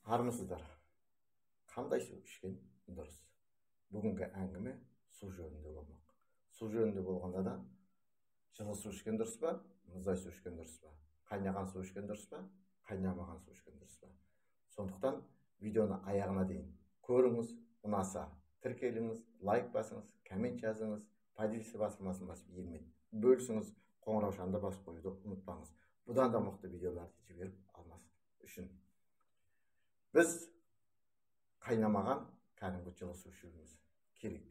Армысыздар? Қандай су ішкен дұрыс? Бүгінгі әңгіме су жөнінде болмақ. Су жөнінде болғанда да жылы су ішкен дұрыс па, мұздай су ішкен дұрыс па, қайнаған су ішкен дұрыс па, қайнамаған су ішкен дұрыс па? Сондықтан видеоны аяғына дейін көріңіз, ұнаса тіркеліңіз, лайк басыңыз, коммент жазыңыз, поделиться батырмасын басып елмен бөлісіңіз, қоңыраушаны да басып қоюды ұмытпаңыз. Бұдан да мықты видеоларды жіберіп алмас үшін. Біз қайнамаған кәдімгі жылы су ішуіміз керек.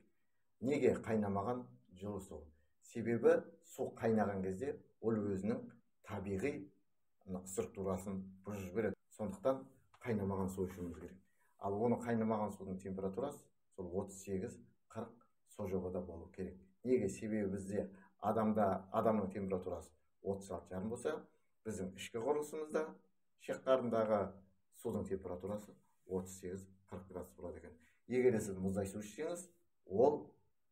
Неге қайнамаған жылы су? Себебі су қайнаған кезде ол өзінің табиғи структурасын бұзып жібереді. Сондықтан қайнамаған су ішуіміз керек. Ал оны қайнамаған судың температурасы сол 38-40 сол жобада болу керек. Неге? Себебі бізде адамның температурасы 36,5 болса, біздің ішкі құрылысымызда шек қарындағы судың температурасы 38-40 градус болады екен. Егер сіз мұздай су ішсеңіз, ол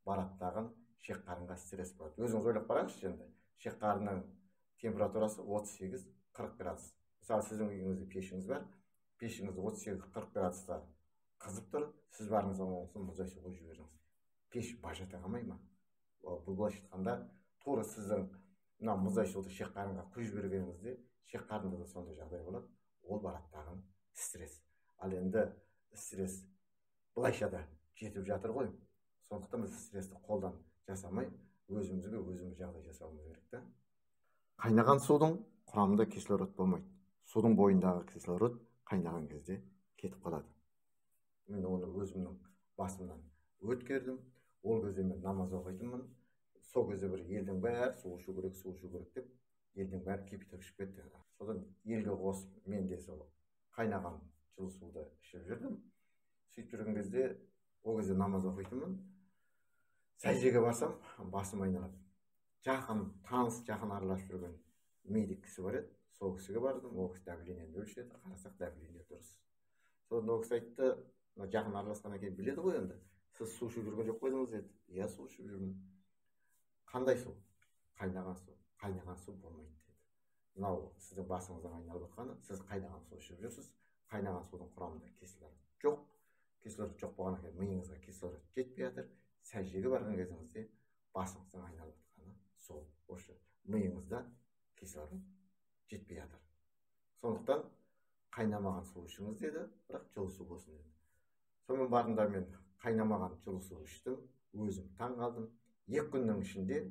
бараттағын шек қарынға стресс болады. Өзіңіз ойлап қараңызшы енді, шек қарынның температурасы 38-40 градус. Мысалы, сіздің үйіңізде пешіңіз бар, пешіңіз 38-40 градуста қызып тұр, сіз барыңыз оң мұздай су құйып жібердіңіз. Пеш бажата қалмай ма? Бұл былайша айтқанда, тура сіздің мына мұздай суды шек қарынға құйып жібергеніңізде шек қарында да сондай жағдай болады. Ол бараттағын стресс. Ал енді стресс былайша да жетіп жатыр ғой. Сондықтан біз стрессті қолдан жасамай, өзімізге өзіміз жағдай жасауымыз керек та. Қайнаған судың құрамында кислород болмайды. Судың бойындағы кислород қайнаған кезде кетіп қалады. Мен оны өзімнің басымнан өткердім. Ол кезде мен намаз оқитынмын. Сол кезде бір елдің бәрі су ішу керек, су ішу керек деп елдің бәрі кипяток ішіп кетті. Содан елге қосып мен де сол қайнаған жылы суды ішіп жүрдім. Сөйтіп жүрген кезде, ол кезде намаз оқитынмын. Сәждеге барсам, басым айналады. Жақын, таныс, жақын араласып жүрген медик кісі бар еді. Сол кісіге бардым, ол кісі давлениені өлшеді, қарасақ давление дұрыс. Содан ол кісі айтты, жақын араласқаннан кейін біледі ғой енді, сіз су ішіп жүрген жоқ қойдыңыз деді. Иә, су ішіп жүрмін. Қандай су? Қайнаған су. Қайнаған су болмайды деді. Мынау сіздің басыңыздан айналып жатқаны, сіз қайнаған су ішіп жүрсіз, қайнаған судың құрамында кислород жоқ. Кислород жоқ болғаннан кейін миыңызға кислород жетпей жатыр. Сәждеге барған кезіңізде басыңыздан айналып жатқаны сол. Осы миыңызда кислород жетпей жатыр. Сондықтан қайнамаған су ішіңіз деді, бірақ жылы су болсын деді. Сонымен бардым да мен қайнамаған жылы су іштім, өзім таң қалдым. 2 күннің ішінде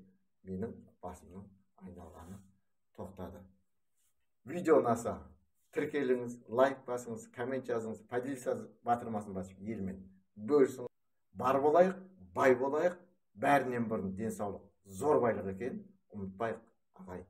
менің басымның айналғаны тоқтады. Видео ұнаса тіркеліңіз, лайк басыңыз, коммент жазыңыз, поделиться батырмасын басып елмен бөлісіңіз. Бар болайық, бай болайық, бәрінен бұрын денсаулық зор байлық екен, ұмытпайық, ағайын.